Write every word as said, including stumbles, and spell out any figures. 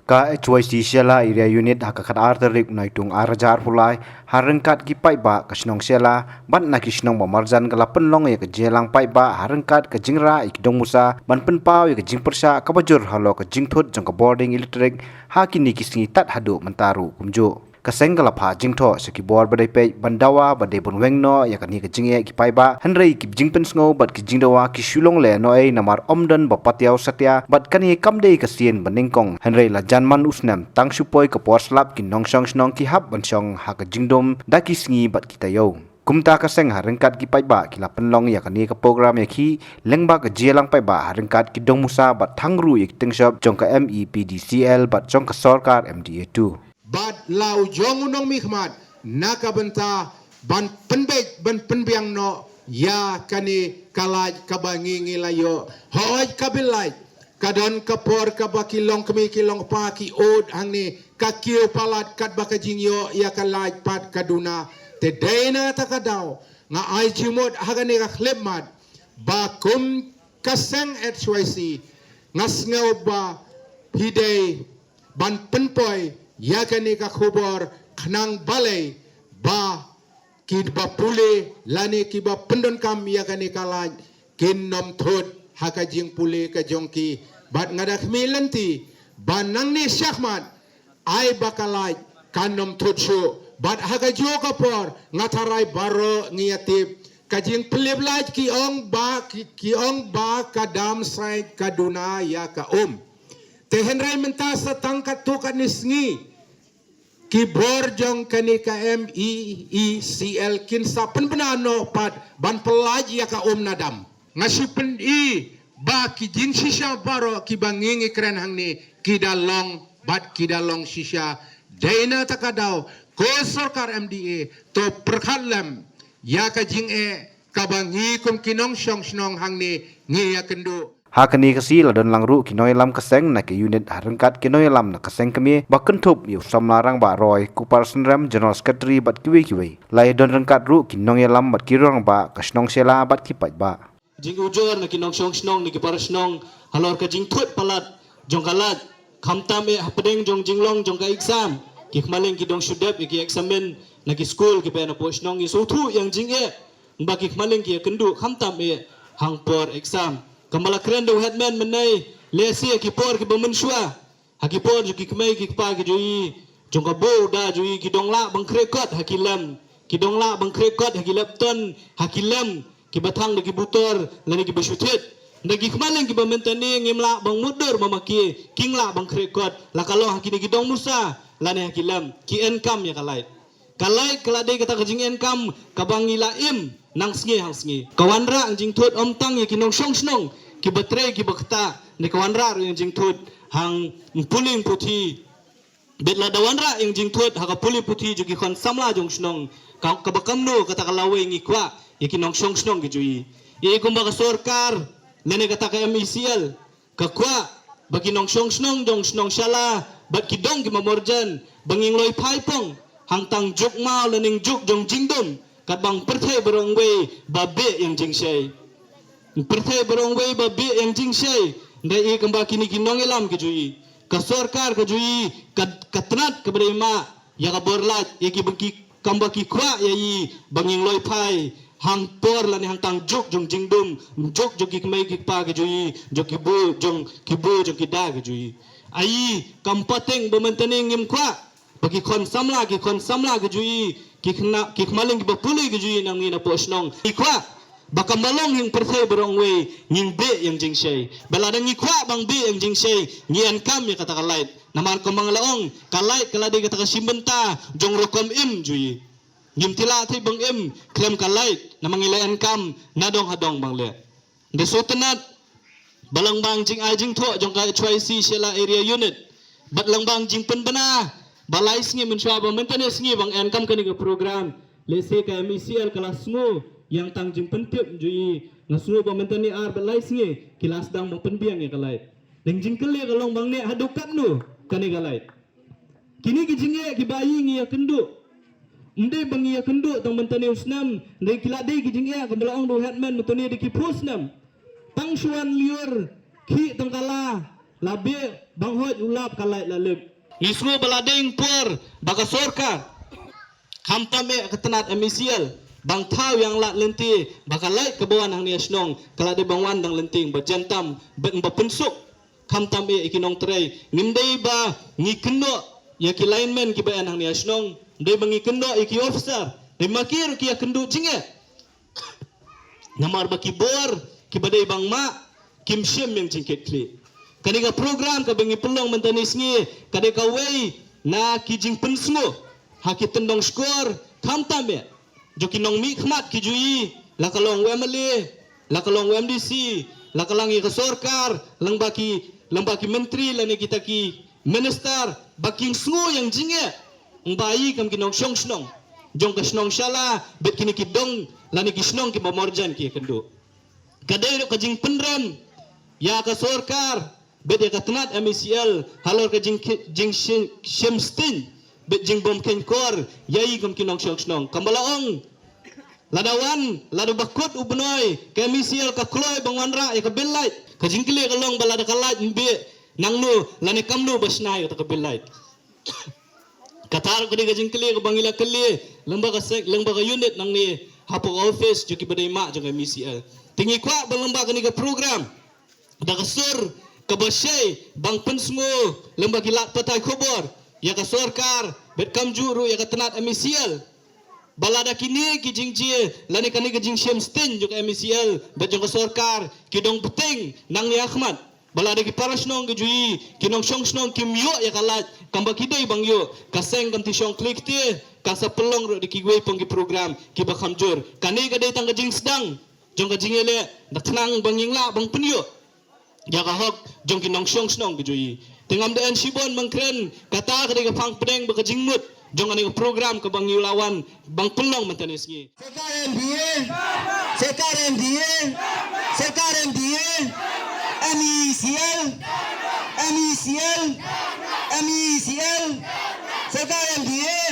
Ka H Y C Shella Area Unit ha ka khatar tarik u Naitung ar hajar arphew lai, ha ryngkat ki paidbah ka shnong Shella bad na ki shnong ba marjan ka la pynlong ïa ka jingïalang paidbah ha ryngkat ka jingrah ïa ki dong musa ban pynpaw ïa ka jingpyrshah kaba jur halor ka jingthut jong ka bording elektrik ha kine ki sngi tad haduh mynta ruh kumjuh. Ka seng ka la phah jingthoh sha ki bor ba dei peit ban dawa ba dei ban weng noh ïa kane ka jingeh ki paidbah, hynrei ki jingpynsngew bad ki jingdawa ki shu long lehnohei namar ym don ba patiaw satia bad kane kam dei ka sien ba nyngkong, hynrei la jan man u snem tang shu poi ka por slap ki nongshong shnong ki hap ban shong ha ka jingdum da ki sngi bad ki taïew. Kumta ka seng ha ryngkat ki paidbah ki la pynlong ïa kane ka program ïa ki lyngba ka jingïalang paidbah ha ryngkat ki dong musa bad thang ruh ïa ki tyngshop jong ka M E P D C L bad jong ka sorkar M D A two. Bad la u jong u nongmihkhmat na ka bynta ban pynbeit ban pynbiang noh ïa kane ka light kaba ngi ngi la ïoh. Hooid ka bill light ka don ka por kaba ki longkmie ki longkpa ki ud hangne ka kiew palat katba ka jingïoh ïa ka light pat ka duna. Te dei na kata ka daw nga ai jingmut ha kane ka khyllipmat ba kum ka seng H Y C nga sngew ba phi dei ban pynpoi ïa kane ka khubor khnang balei ba kiba pule lane kiba pyndonkam ïa kane ka light kin nym thut ha ka jingpule ka jong ki. Bad nga da khmih lynti ba nangne shakhmat ai ba ka light kan nym thut shuh. Bad ha kajuh ka por nga tharai baroh ngi ïa tip ka jingpynlip light ki ong ba ki, ki ong ba ka dam sait ka duna ïa ka um. Te hynrei mynta sa tang katto katne sngi ki bor jong kane ka M E E C L kin sa pynbna noh pat ban pyllait ïa ka um na dam. Nga shu pyni ba ki jingshisha baroh kiba ngi ngi kren hangne ki da long bad ki da long shisha. Dei na kata ka daw ko sorkar M D A to pyrkhat lem ïa ka jingeh kaba ngi kum ki nongshong shnong hangne ngi ïa kynduh. Ha kane ka sngi la don lang ruh ki nongïalam ka seng na ka unit ha ryngkat ki nongïalam na ka seng kmie ba kynthup ïa u samla rangbah Roy, Kupar Synrem, General Secretary bad kiwei kiwei. La ïa don ryngkat ruh ki nongïalam bad ki rangbah ka shnong Shella bad ki paidbah. Jingujor na ki nongshong shnong na ki para shnong halor ka jingthut palat jong ka light. Khamtam eh hapdeng jong jinglong jong ka exam ki khmaleng ki dong shu dep ïa ki eksamin na ki skul ki pynïapoh shnong ïa sngewthuh ïa ka jingeh. Ba ki khmaleng ki ïa kynduh khamtam eh hang por exam. Kumba la kren da u headman mynne lehse ïa ki por kiba mynshuwa. Ha ki por jong ki kmie ki kpa ki jong i, jong ka buh da jong i ki dong lah ban khreh kot ha ki lem. Ki dong lah ban khreh kot ha ki lepton, ha ki lem kiba thang da ki butor lane kiba shu thied. Da ki khmaleng kiba mynta ne ngim lah ban mutdur ma ma ki, ki lah ban khreh kot. La ka long ha kine ki dong musa lane ha ki lem ki enkam ïa ka light. Ka light ka la dei kata ka jingeh kam kaba ngi la im nang sngi hang sngi. Ka wanrah ïa ka jingthut ym tang ïa ki nongshong shnong kiba trei kiba ktah, ne ka wanrah ruh ïa ka jingthut hang pule puthi. Bad lada wanrah ïa ka jingthut ha ka pule puthi jong ki khun samla jong shnong ka, kaba kumno kata ka lawei ngi kwah ïa ki nongshong shnong ki jong i. Ïa kumba ka sorkar lane kata ka M E C L ka kwah ba ki nongshong shnong jong shnong Shella bad ki dong ki mamorjan ba ngin loi phai pong hangtang juk maw lane juk jong jingdum katba pyrthei baroh wei ba beh ïa ka jingshai. Pyrthei baroh wei ba beh ïa ka jingshai. Dei ïa kumba kine ki nongïalam ki jong i, ka sorkar ka jong i ka, ka tnat kaba dei ma ïa ka bor light ïa ki ba ki kumba ki kwah ïa i ba ngin loi phai hang por lane hangtang juk jong jingdum, juk jong ki kmie ki kpa ki jong i, jong ki buh jong ki buh jong ki da ki jong i. Ai kam pateng ba mynta ne ngim kwah ba ki khun samla ki khun samla ki jong i, ki khna ki khmaleng kiba pule ki jong i na ngi na poh shnong. Ki kwah ba kumba long ïa ka pyrthei baroh wei ngin beh ïa ka jingshai. Ba lada ngi kwah ban beh ïa ka jingshai ngi enkam ïa kata ka light. Namar kumba nga la ong ka light ka la dei kata ka shimbynta jong rukom im jong i. Ngim tila thei ban im khlem ka light namar ngi la enkam na dong ha dong ban leh. Ngi sngewtynnat ba lyngba ka jingai jingthoh jong ka H Y C Shella Area Unit bad lyngba ka jingpynbna ba lai sngi mynshuwa ba mynta ne sngi ban enkam kane ka program. Lehse ka M E C L ka la sngew ïa ka tang jingpyntip jong i, nga sngew ba mynta ne ar bad lai sngi ki la sdang ban pynbiang ïa ka light. Dang jingkylli ka long ban ne haduh katno kane ka light. Kine ki jingeh kiba ïa ngi ïa kynduh. Ym dei ba ngi ïa kynduh tang mynta ne u snem, dei ki la dei ki jingeh kumba la ong da u headman mynta ne dei ki phew snem. Tang shu wan lyiur khih tang ka la, La bih bang hoid u lap ka lait la lip. Ngi sngew ba la deng por ba ka sorkar, khamtam eh ka tnat M E C L, bang thaw ïa nga lad lynti ba ka lait kaba wan hangne ha shnong ka la dei bang wan dang lynti ba jan tam bad ba pynsuk. Khamtam eh ïa ki nongtrei, ngim dei ba ngi kynnoh ïa ki linemen kiba ïa hangne ha shnong, dei ba ngi kynnoh ïa ki officer, dei ma ki ruh ki ïa kynduh jingeh. Namar ba ki bor kiba dei bang mah kim shim ïa jingkit khlieh. Kane ka program kaba ngi pynlong mynta ne sngi ka dei kawei na ki jingpynsngew ha ki tyndong shkor, khamtam eh jong ki nongmihkhmat ki jong ngi, la ka long u M L A, la ka long u M D C, la ka long ïa ka sorkar, lyngba ki, lyngba ki myntri lane kita ki minister, ba kin sngew ïa jingeh ba ngi kam ki nongshong shnong jong ka shnong Shala bad kine ki dong lane ki shnong kiba marjan ki ïa kynduh. Ka dei ruh ka jingpynrem ïa ka sorkar bad ïa ka tnat M E C L halor ka jing, jingshim, shim sting bad jingbym kheiñ kor ïa ngi kam ki nongshong shnong. Kaba la ong, lada wan, lada ba kut u bnoi, ka M E C L ka kloi bang wanrah ïa ka bill lait. Ka jingkylli ka long ba lada ka lait ym bih, nangno lane kumno ba shna ïa ka bill lait. Kata ruh ka dei ka jingkylli kaba ngi la kylli lyngba ka sek, lyngba ka unit nangne hapoh ka office jong kiba dei mah jong ka M E C L. Te ngi kwah ba lyngba kane ka program, da ka sur kaba shai bang pynsngew lyngba ki lad pathai khubor ïa ka sorkar bad kumjuh ruh ïa ka tnat M E C L, ba lada kine ki jingjia lane kane ka jingshim sting jong ka M E C L bad jong ka sorkar ki dang bteng nangne ha khmat, ba lada ki para shnong ki jong ngi, ki nongshong shnong kim ïoh ïa ka lait kaba ki dei bang ïoh, ka seng kam ti shong khlieh kti, kan sa pynlong ruh da kiwei pang ki program kiba kham jur. Kane ka dei tang ka jingsdang jong ka jingïaleh, da khnang ba ngin lah bang pynïoh ïa ka hok jong ki nongshong shnong ki jong ngi. Te ngam da en shibun bang kren, kata ka dei ka phang pdeng bad ka jingmut jong kane ka program kaba ngi la wan bang pynlong mynta ne sngi. Sorkar M D A, sorkar M D A, sorkar M D A, M E C L, M E C L, M E C L, sorkar M D A.